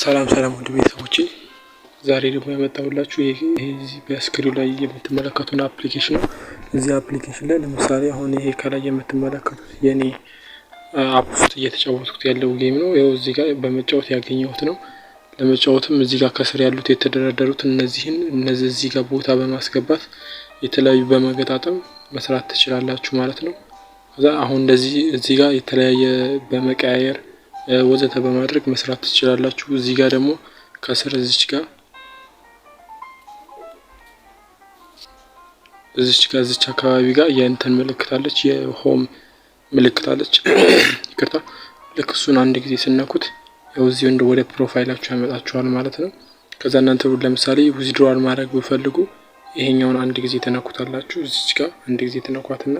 ሰላም ሰላም ውድ ቤተሰቦቼ፣ ዛሬ ደግሞ ያመጣሁላችሁ ይሄ በ screen ኑ ላይ የምትመለከቱን application ነው። እዚህ application ላይ ለምሳሌ አሁን ይሄ ከላይ የምትመለከቱት የኔ app ውስጥ እየተጫወትኩት ያለው game ነው። ይኸው እዚህ ጋር በመጫወት ያገኘሁት ነው። ለመጫወትም እዚህ ጋር ከስር ያሉት የተደረደሩት እነዚህን እነዚህ እዚህ ጋር ቦታ በማስገባት የተለያዩ በመገጣጠም መስራት ትችላላችሁ ማለት ነው። ከዛ አሁን እንደዚህ እዚህ ጋር የተለያየ በመቀያየር ወዘተ በማድረግ መስራት ትችላላችሁ። እዚህ ጋር ደግሞ ከስር እዚች ጋር እዚች አካባቢ ጋር የእንትን ምልክት አለች፣ የ home ምልክት አለች። ይቅርታ፣ ልክ እሱን አንድ ጊዜ ስትነኩት ያው እዚህ እንደ ወደ profile ኣችሁ ያመጣችኋል ማለት ነው። ከዛ እናንተ ለምሳሌ withdrawal ማድረግ ብፈልጉ ይሄኛውን አንድ ጊዜ ትነኩታላችሁ። እዚች ጋር አንድ ጊዜ ትነኳትና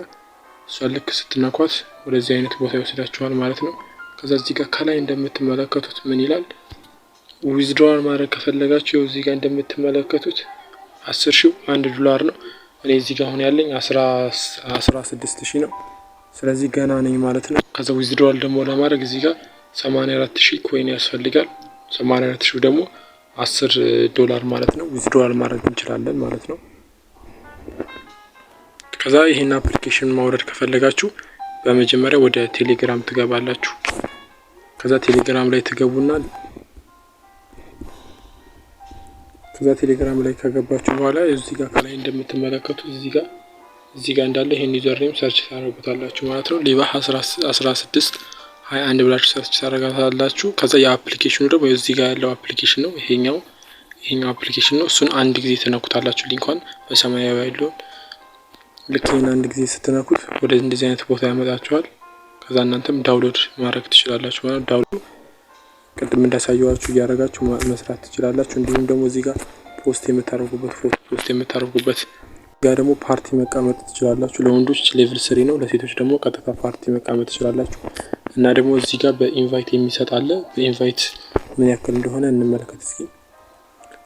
እሷን ልክ ስትነኳት ወደዚህ አይነት ቦታ ይወስዳችኋል ማለት ነው። ከዛ እዚህ ጋር ከላይ እንደምትመለከቱት ምን ይላል? Withdrawal ማድረግ ከፈለጋችሁ እዚህ ጋር እንደምትመለከቱት 10 ሺው 1 ዶላር ነው። እኔ እዚህ ጋር አሁን ያለኝ 16,000 ነው። ስለዚህ ገና ነኝ ማለት ነው። ከዛ withdrawal ደግሞ ለማድረግ እዚህ ጋር 84,000 coin ያስፈልጋል። 84,000 ደግሞ 10 ዶላር ማለት ነው። Withdrawal ማድረግ እንችላለን ማለት ነው። ከዛ ይህን application ማውረድ ከፈለጋችሁ በመጀመሪያ ወደ ቴሌግራም ትገባላችሁ። ከዛ ቴሌግራም ላይ ከገባችሁ በኋላ እዚህ ጋር ከላይ እንደምትመለከቱት እዚህ ጋር እንዳለ ይሄን username search ታደርጉታላችሁ ማለት ነው። ሌባ 1621 ብላችሁ search ታደርጋታላችሁ። ከዛ የ application ኑ ደግሞ እዚህ ጋር ያለው application ነው። ይሄኛው application ነው። እሱን አንድ ጊዜ ትነኩታላችሁ። Link ኳን በሰማያዊ ያለውን ልክ ይሄን አንድ ጊዜ ስትነኩት ወደ እንደዚህ አይነት ቦታ ያመጣችኋል። ከዛ እናንተም download ማድረግ ትችላላችሁ ማለት ነው። Download ቅድም እንዳሳየኋችሁ እያደረጋችሁ መስራት ትችላላችሁ። እንዲሁም ደግሞ እዚህ ጋር post የምታደርጉበት፣ ፎቶ post የምታደርጉበት ጋር ደግሞ ፓርቲ መቀመጥ ትችላላችሁ። ለወንዶች level 3 ነው፣ ለሴቶች ደግሞ ቀጥታ ፓርቲ መቀመጥ ትችላላችሁ። እና ደግሞ እዚህ ጋር በ invite የሚሰጥ አለ። በ invite ምን ያክል እንደሆነ እንመለከት እስኪ።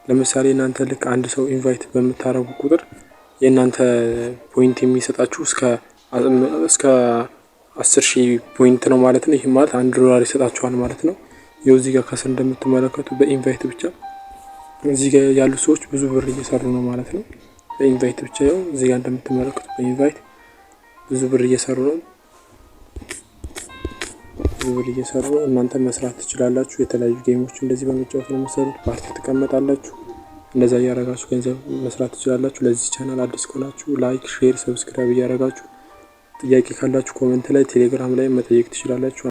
ለምሳሌ እናንተ ልክ አንድ ሰው invite በምታደርጉ ቁጥር የእናንተ point የሚሰጣችሁ እስከ 10,000 point ነው ማለት ነው። ይህም ማለት 1 ዶላር ይሰጣችኋል ማለት ነው። ይኸው እዚህ ጋር ከስር እንደምትመለከቱ በ invite ብቻ እዚህ ጋር ያሉ ሰዎች ብዙ ብር እየሰሩ ነው ማለት ነው። በ invite ብቻ ይኸው እዚህ ጋር እንደምትመለከቱ በ invite ብዙ ብር እየሰሩ ነው። ብዙ ብር እየሰሩ ነው። እናንተ መስራት ትችላላችሁ። የተለያዩ game ኦች እንደዚህ በመጫወት ነው የምትሰሩት። ፓርቲ ትቀመጣላችሁ። እንደዛ እያደረጋችሁ ገንዘብ መስራት ትችላላችሁ። ለዚህ ቻናል አዲስ ከሆናችሁ like፣ share፣ subscribe እያደረጋችሁ ጥያቄ ካላችሁ comment ላይ፣ ቴሌግራም ላይ መጠየቅ ትችላላችሁ።